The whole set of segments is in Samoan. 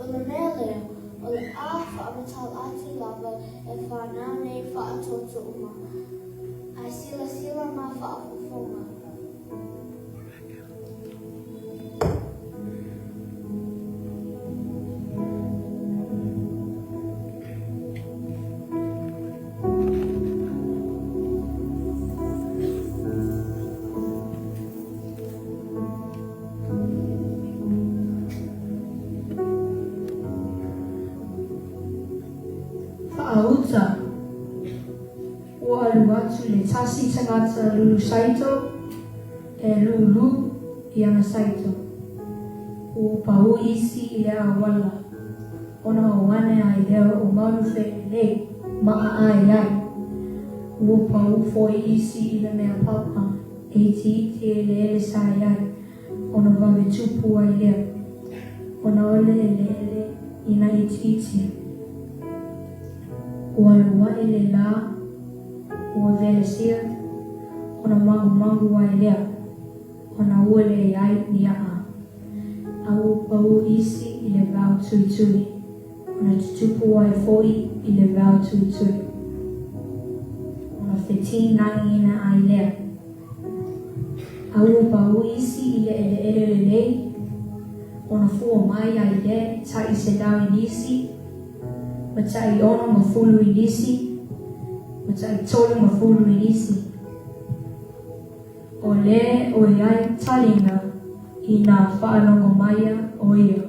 O le mea lea, o le a faamatala atu lava e fanau nei faatoto uma, ae silasila ma faafofoga. Faauta, Ua alu atu le tasi tagata lulu saito e lūlū i ana saito. Ua pau isi i le auala ona o ane ai lea o Manufelelei ma ʻaʻai ai. Ua pau foi isi i le mea papa e itiiti eleele sa i ai ona vave tupu ai lea ona o le eleele ina itiiti. Ua alu aʻe le lā, ua welesia, ona magumagu ai lea, ona ua leai ni aʻa. A ua pau isi i le wao tuitui, ona tutupu ai foi i le wao tuitui. Ona fetīnaiina ai lea. A ua pau isi i le eleele lelei, ona fua mai ai lea tai 100 i nisi, ma tai 60 i nisi, ma tai 30 i nisi. O le o i ai talinga i nā faalogo maia o ia.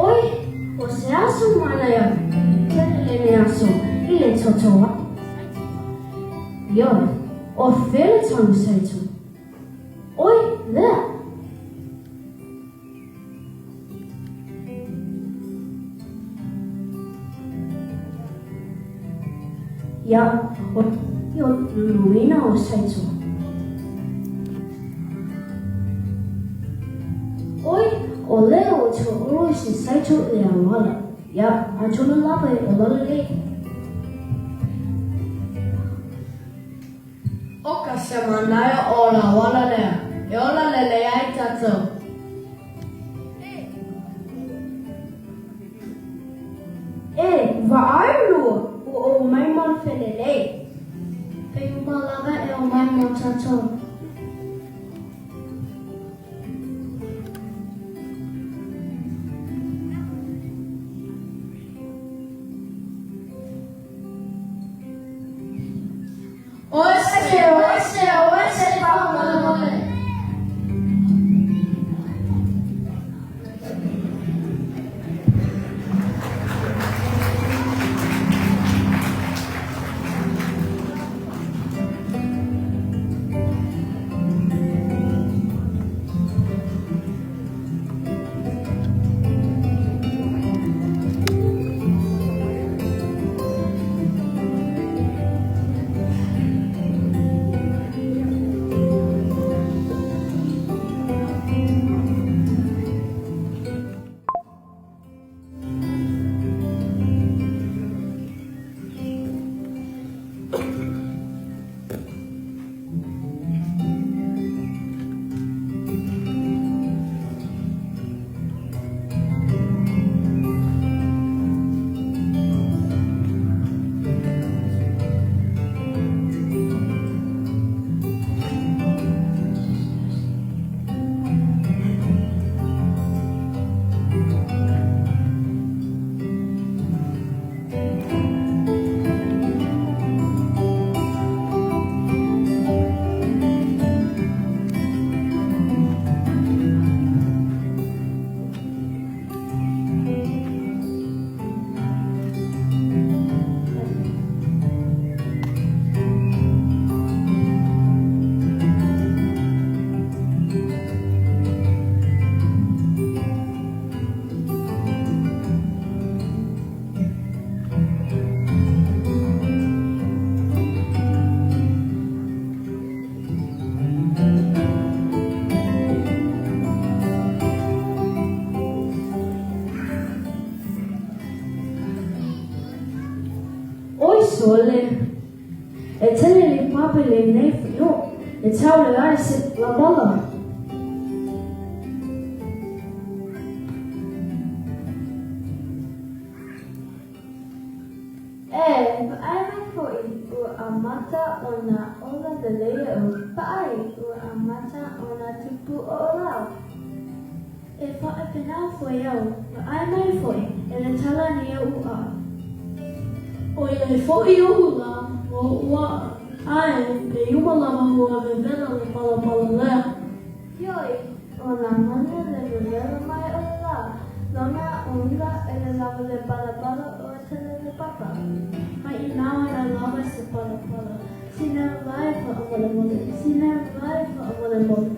Oi, o se aso manaia, tele lenei aso i le toto ai. Ioe, o fea le tonu saito? Oi, lea! Ia, o o luluina o saito. Oi, o lea o te olo i se saito i le auala. Ia, atonu lava e ola lelei. O ka se manaio o la auala lea, e ola lelei ai tatou. E, vaai lua, ua o mai Manufelelei. E uma lava e o mai mo tatou. oe. Oi sole, e tele le pape lenei fanua e taule ai se palapala. E vaai mai foʻi, ua amata ona ola lelei iaʻu. Vaai, ua amata ona tupu oolau. E faapenau foi au, vaai mai foi, e letala nei oʻu aa. ʻOiai foʻi oʻu lā ma oʻu aʻa, ae, peiuma lava ua wewela le palapala lea. Ioi, o na mana le wewela mai o le la, lona unga e le lava le palapala ua tele le papa. Mai inā na lava se palapala, sina vai faamolemole, sina vai faamolemole.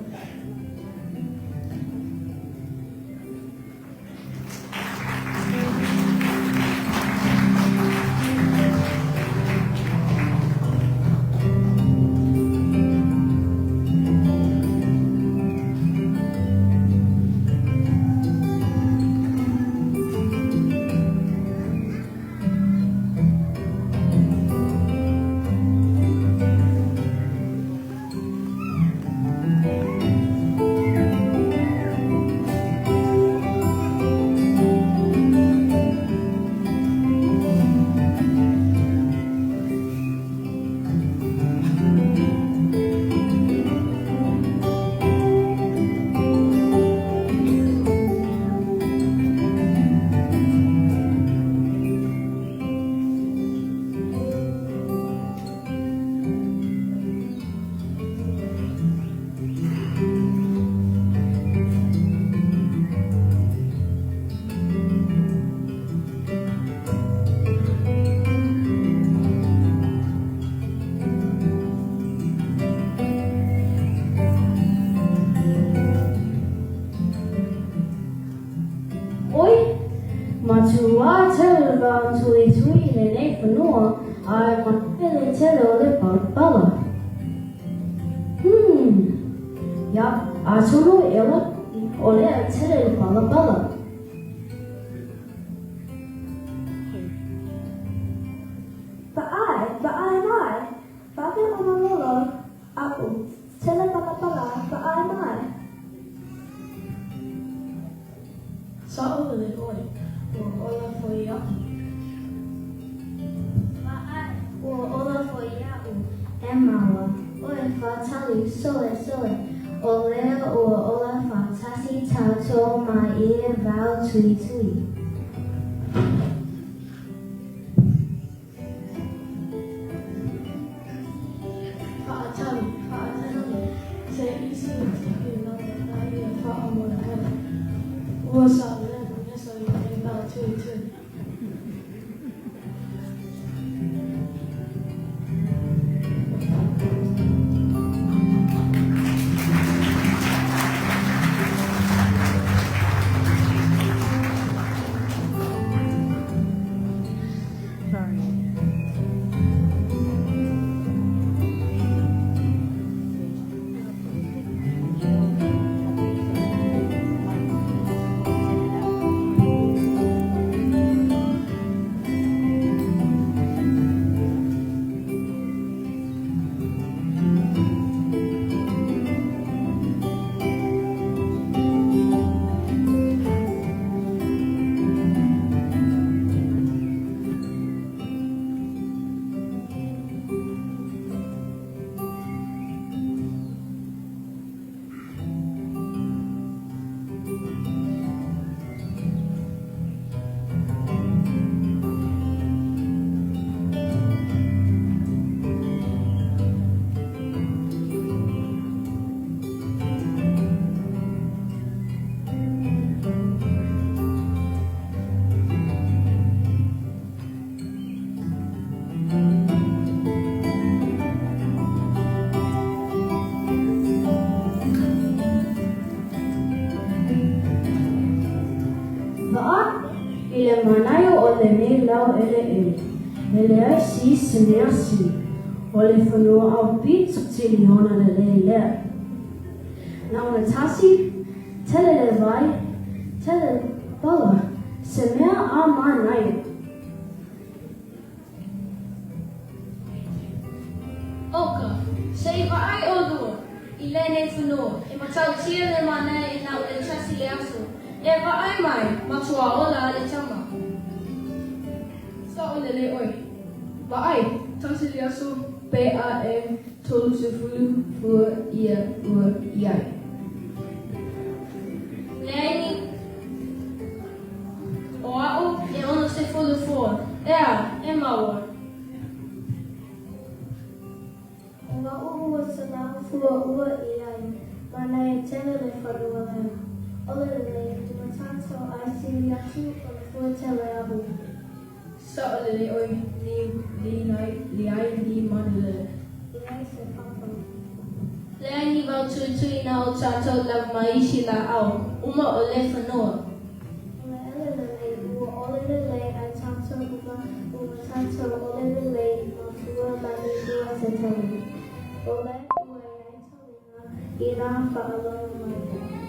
Oi, matuā tele le vao tuitui i lenei fanua, a e manaia le tele o le palapala. Hmm, ia, atonu e ola o lea tele le palapala. Vaai, vaai mai, vave ona lolo aʻu, tele palapala, vaai mai. Saʻo wale ʻoe, ua ola foi iaʻu. Vaai, ua ola foi iaʻu, e maua, ʻoe faatali, sole, sole, o lea ua ola faatasi tatou ma ia vao tuitui. Faatali, faatali, se Vaai i le manaia o lenei lau eleele, e leai se isi mea sili, o le fanua aupito sili ona lelei lea. Na ona tasi, tele le vai, tele le pala, se mea a manaia. Oka, se i vaai ʻolua i lenei fanua e matautia le manaia e na o le tasi le aso. E vaai mai, matua ola a le tama. Sao lelei ʻoe. Vaai, tasi le aso pe a e 30 fua ia ua i ai. Leai ni o aʻu e 60 fua. ʻEā, e maua. O aʻu 200 fua ua i ai, manaia tele le fanua lea. ʻOle lelei, ua tatou ʻai sili atu o le fua tele aʻu. Sao lelei ʻoe, leai ni manu lele. Leai se papa. Leai ni wao tuitui na o tatou lava ma isi laʻau, uma o le fanua. O le ele lelei, ua ʻole lelei a tatou uma ua tatou ʻole lelei ma fua lani ua se tele. ʻOle ua i ai talina i nā faalogo mai.